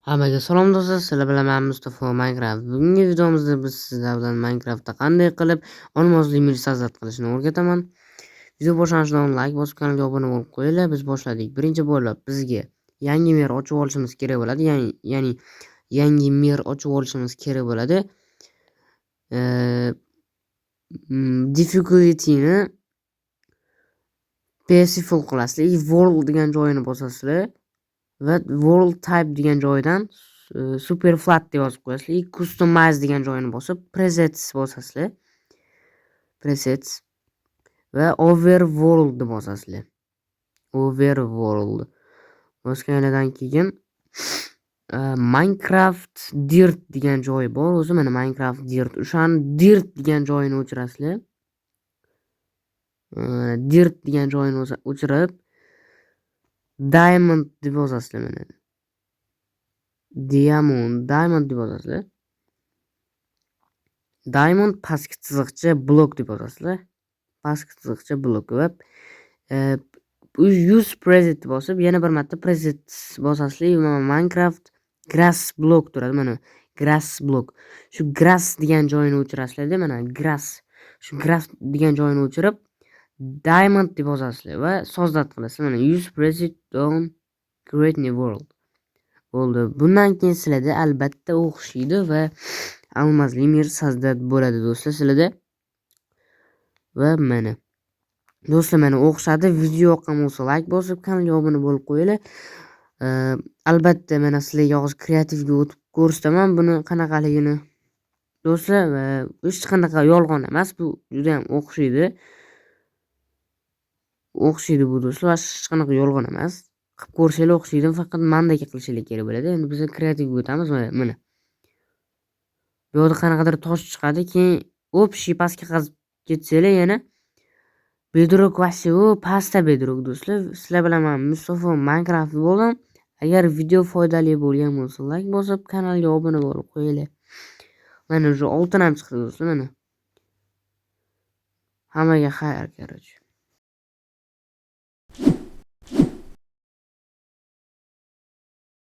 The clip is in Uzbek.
Hammaga salom, do'stlar, sizlar bilan men, Mustafa Minecraft. Bugungi videomizda biz sizlar bilan Minecraftda qanday qilib olmosli мир создать qilishni o'rgataman. Video boshlanishidan oldin like bosib, kanalga obuna bo'lib qo'yinglar. Biz boshladik. Birinchi bo'lib bizga yangi мир ochib olishimiz kerak bo'ladi. Ya'ni yangi мир ochib olishimiz kerak bo'ladi. Difficulty'ni peaceful qilasizlar. World degan joyini bosasizlar va world type degan joyidan super flat deb yozib qo'yasizlar. И customize degan joyini bosib, presets bosasizlar. Presets va overworld deb bosasizlar. Overworld bosganlardan keyin Minecraft Dirt degan joyi bor o'zi, mana, Minecraft Dirt. O'shani Dirt degan joyini o'chirasizlar. Dirt degan joyini o'chirib, Diamond deb yozasizlar, mana. Diamond, Diamond deb yozasizlar. Diamond pastki chiziqcha blok deb yozasizlar. Pastki chiziqcha blok va use preset deb bosib, yana bir marta preset bosasizlar. Minecraft grass block turadi, mana, grass block. Shu grass degan joyini o'chirasizlarda, mana, grass. Shu grass degan joyini o'chirib, diamond deb yozasizlar va создать qilasizlar. Mana, use preset on create new world. Bo'ldi. Bundan keyin sizlarda albatta o'xshaydi va almazli мир создать bo'ladi, do'stlar, sizlarda. Va mana. Do'stlar, mana, o'xshadi. Video yoqqan bo'lsa, like bosib, kanalga obuna bo'lib qo'yinglar. Albatta, mana, sizlarga hozir kreativga o'tib ko'rsataman buni qanaqaligini. Do'stlar, hech qanaqa yolg'on emas, bu juda ham o'xshaydi. O'xshaydi bu, do'stlar, hech qanaqa yolg'on emas. Qilib ko'rsanglar, o'xshaydi, faqat mandagi qilishinglar kerak bo'ladi. Endi biz kreativga o'tamiz, mana. Bu yoqda qanaqadir tosh chiqadi, keyin общий pastga qazib ketsanglar, yana bedrock, вообще u pastda bedrock, do'stlar. Sizlar bilan men, Mustafa Minecraft bo'ldim. Agar video foydali bo'lgan bo'lsa, like bosib, kanalga obuna bo'lib qo'yinglar. Mana, уже oltin ham chiqdi, do'stlar, mana. Hammaga xayr, короче.